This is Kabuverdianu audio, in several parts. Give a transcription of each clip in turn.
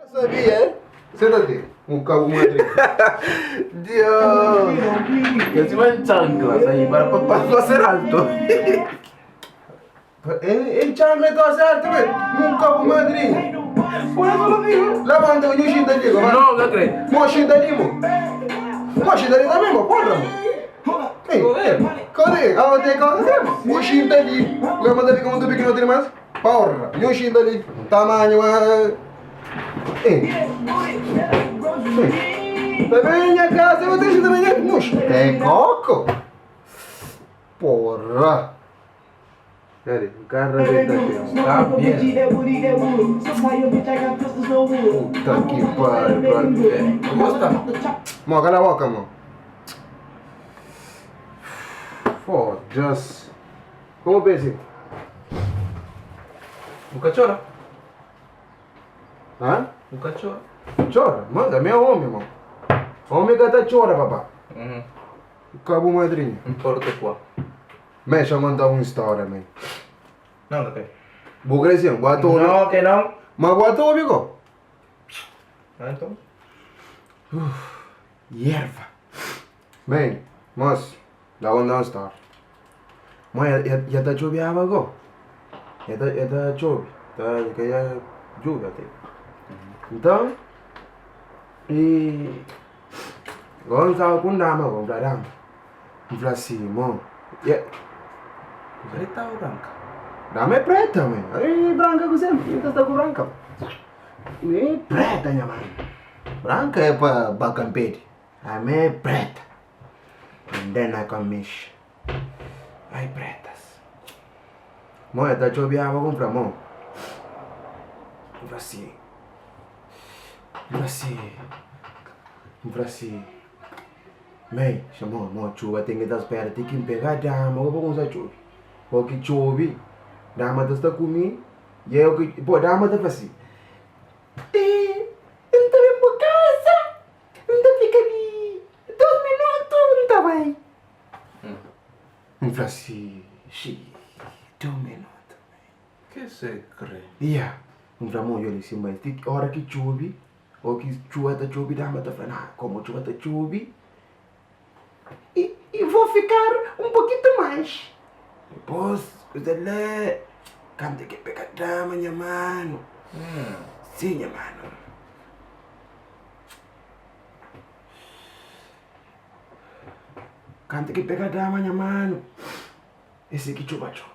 Sabia, eh? Senta-te, um cabo madre. Dios! Que si en chanclas ahí para, para, para ser alto. En, en chancla te va a ser alto, ve. Um cabo madrinha. Por eso lo digo. Levanta, o xinta ali, vai. No, ¿qué crees? Mo xinta ali, mo. Mo xinta ali também, mo. Porra, mo. Ei, Joder. Cadê? Ah, tem casa, Mo xinta ali. Levanta ali como tu que não tem mais. Porra, nhu xinta ali. Tamanho, ah. Ei. Ei. Também minha casa, eu tenho também. Tem coco? Porra. Peraí, o carro arrebenta aqui. Está bien. Puta que pariu, brother. ¿Te gusta? Mo, cala a boca, mo. Foda-se. Como pensa? Nunca chora. Hã? Nunca chora. Chora? Manda, meu homem, mo. Homem que tá chora, papá. Uhum. Cabo madrinha. Importa qual. Mexe a mandar uma história, man. Não, ok. Vou crescer, bota o... No, que não. Mas bota o bico. Ah, então. Erva. Bem, moço, dá uma história. Mãe, já, já tá chovendo agora. Já tá, já tá chovendo. Tá, que já lluvia, tipo. Então, e... Gonçalo com dama, com dama. Falei assim, irmão. Preta ou branca? Dama é preta, mãe. Aí, branca com sempre. Nunca está com branca. É preta, minha mãe. Branca é para bacampete. A minha é preta. Andando com a mexa. Ai, pretas. Mãe, tá chovendo, vou comprar, mão. Falei assim. Falei assim. Falei assim. Mãe, chamou, mão, chuva tem que dar espera, tem que pegar dama, vou usar chuva. Porque chove, dama está comigo, e eu que, pô, dama tá assim. E, então eu vou casa, então fica ali, 2 minutos, não tá bem. Eu falei assim, xi, 2 minutos. Que se cree? Yeah. Eu falei, amor, eu disse, mas tem hora que chove, ou que chuva tá chove, dama tá falando, ah, como chuva tá chove, e, e vou ficar um pouquinho mais. Depois, você lê, canta que pega dama, minha mano. Sim, minha mano. Canta que pega dama, minha mano. Esse aqui chuva chove.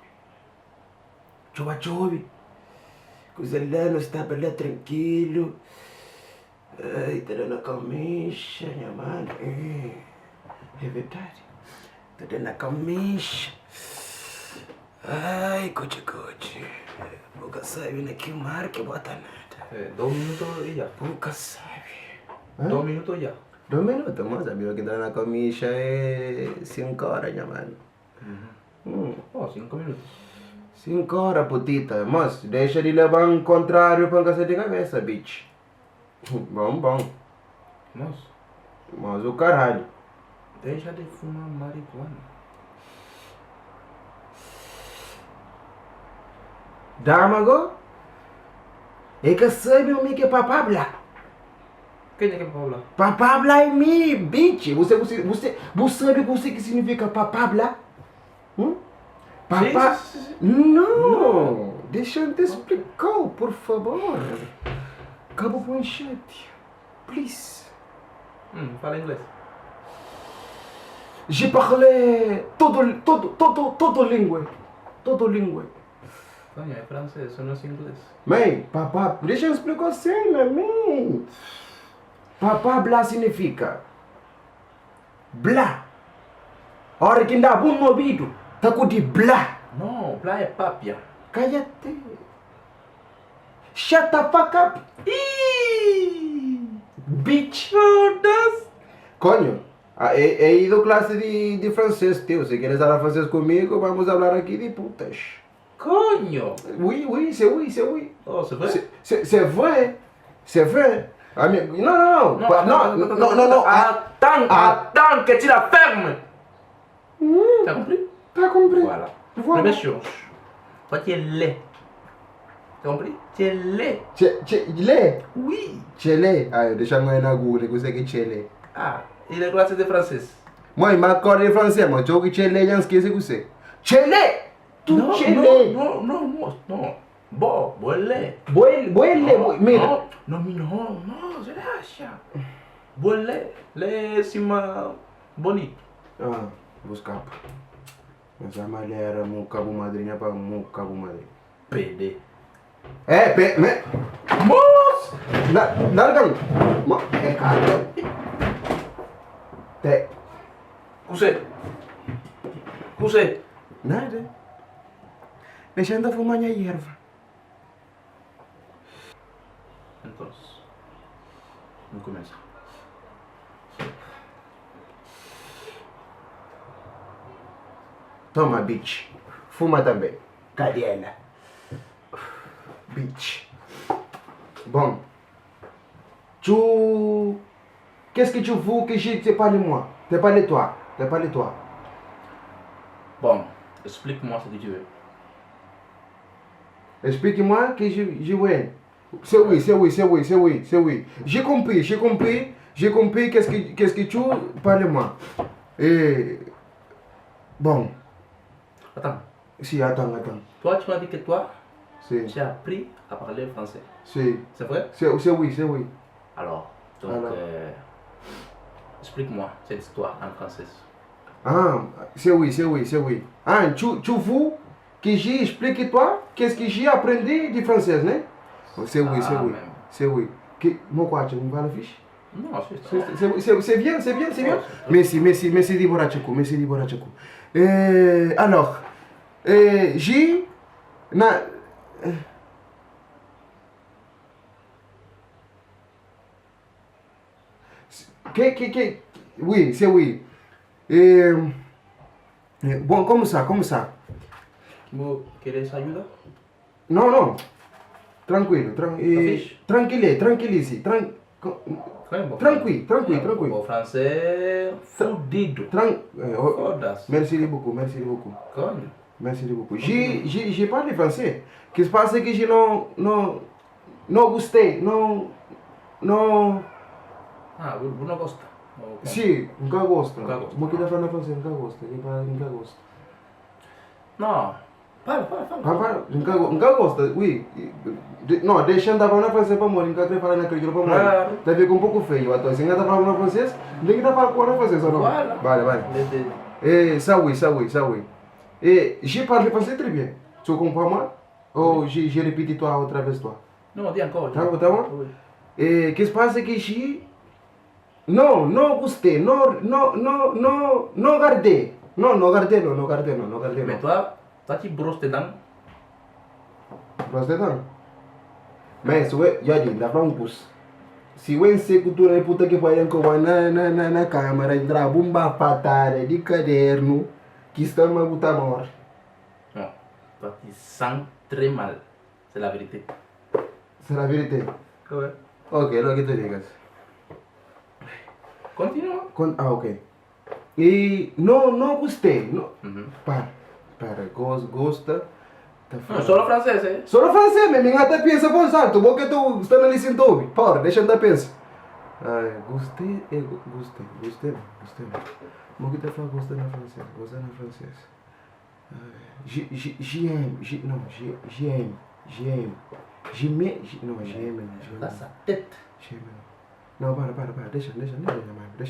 Chuva chove. Coisa lá, não estava lá tranquilo. Ai, tá dando a camicha, minha mano. É, é verdade. Tá dando a camicha. Ai, coche, coche. Pouca sabe aqui o mar que bota nada. Eh, 2 minutos y ya. Pouca sabe. 2 minutos ya. 2 minutos, mas amigo que tá na camicha é 5 horas, minha mano. Oh, 5 minutos. 5 horas, putita. Mas deixa de levar um contrário pra casa de cabeça, bitch. Bom, bom. Moço, Mas o caralho. deixa de fumar marihuana. Damago? É que sabe o que é papá blá. Quem é que vai falar? Papá blá é me, bitch. Você, você, você, você sabe o que significa papá blá? Hum? Papá. Sim, sim, sim, sim. Não! Deixa eu te explicar, por favor. Cabo pochete. Please. Fala inglês. Je parle todo, todo, todo, todo língua. Todo língua. Coño, é francês, isso não é inglês. Mãe, papá, deixa eu explicar a cena, mãe. Papá blá significa blá. A hora que dá bom no ouvido, tá com de blá. Não, blá é papia. Cállate. Shut the fuck up. Ih, bitch. Foda-se. Coño, ah, he ido clase de francés, tío. Si quieres hablar francés conmigo, vamos a hablar aquí de putas. Coño. Oui, oui, c'est oui, c'est oui. Oh, se foi? C'est vrai, c'est vrai. Amigo, não, não, não. Pa- não, não, não, não. Ah, Attends, Ah. attends que tu la fermes. T'as compris? T'as compris. Voilà. Voilà. Première chose, toi tu es laid. T'as compris? Tchelé. Tche, tche, lé? Oui. Tchelé. Ah, deixa-me olhar na Google, que eu sei que é tchelé. Ah, e a classe de francês? Mãe, mas acorda de francês, mas jogo tchelé, já esqueci que você. Tchelé! Tu Não, tchelé! não, não, não, não. Bo, bolé. Boele, boele, Não, mira. Não, não, não, não, relaxa. Bolé, lé, cima, bonito. Ah, buscar. Mas a malha era mu cabo madrinha para mu cabo madrinha. PD. É, pe, me. Moço! La, larga. Ma, é cara. Te. Cusé. Cusé. Nada. Deixando a fumar minha erva. Entonces, vamos começar. Toma, bitch. Fuma também. Cadê ela? Bitch. Bom. Tu. Qu'est-ce que tu veux que je te parle moi? Te parle toi. Te parle toi. Bom, explique-moi ce que tu veux. Explique-moi que je veux. C'est oui, c'est oui, c'est oui, c'est oui, c'est oui. J'ai compris, j'ai compris, j'ai compris qu'est-ce que tu parles moi. Et bon, Attends, si, attends, attends. toi tu m'as dit que toi, C'est, tu as appris à parler français. c'est, C'est vrai? c'est oui, c'est oui. Alors, donc, Alors. explique-moi cette histoire en français. Ah, c'est oui, c'est oui, c'est oui. Ah, tu veux que j'explique toi qu'est-ce que j'ai appris du français, né? C'est oui, c'est Ah, oui, même. c'est oui. Que, moi quoi, tu me parles fiche? Non, c'est C'est bien, c'est bien, c'est bien. Merci, merci, merci di Boracheko, merci di Boracheko. Alors, j'ai na que, oui, c'est oui. Bon, comme ça, comme ça. ¿Vos ¿Quieres ayuda? Non, non. Tranquilo, Capisci? tranquille, tranquillizi, tranquille, tranquille, tranquille. O francês fudido. Oh, Foda-se. merci beaucoup, merci beaucoup. Coño. Merci beaucoup. J'ai parlé français. Que se passe é que je não, não, não gostei, não, não. Ah, vos não gosta? Ou como? Sim, nunca gosto. Nunca gosta. Mas que tá falando francês, nunca gosto. Eu falo, nunca gosto. Não. Fala, fala, fala. Rapaz, nunca gosta. Oui. Não, deixa andar falando francês para morrer, nunca querer falar na crioulo para morrer. Claro. Tá fica um pouco feio, então. Se ainda tá falando francês, nem que tá falando com francês ou não? Voilà. Vale, vale. Eh, ça oui, ça oui, ça oui. Et j'ai parlé français très bien. Tu comprends moi? Ou j'ai répété toi outra vez toi? Não, dis encore. Tá bom, tá bom? Oui. Eh, que se passa é que j'ai... Não, não gostei, não, não, não, não, não guardei. Não, não guardei, não, não guardei, não, não guardei, Mais não. toi, tu brosses tes dents? Brosses dents? Mas, se eu, já dá pra um curso. Se eu sei que tu não é puta que vai na câmara, entrar bomba fatada de caderno, que está uma puta morte. Non, toi tu sens très mal. C'est la vérité. C'est la vérité. Ouais. Ok, lo que tu digas. Continua. Ah, ok. E não, não gostei. Não. Uhum. Para, para, gosta. Tá Não, solo francês, eh? Solo francês, meu amigo, até pensa, bom, sabe? Tu bom que tu está na lição tu, Porra, deixa eu pensar. Ai, gostei, gostei, gostei, gostei. Mas que tá falando gostei na francês, gostei na francês. G, G, G, M, G, não, G, G, M, G, M, G, M, G, não, G, M, não, G, M, Dans sa tête. G, M, não. Não, para, para, para, deixa, deixa, deixa, deixa, deixa.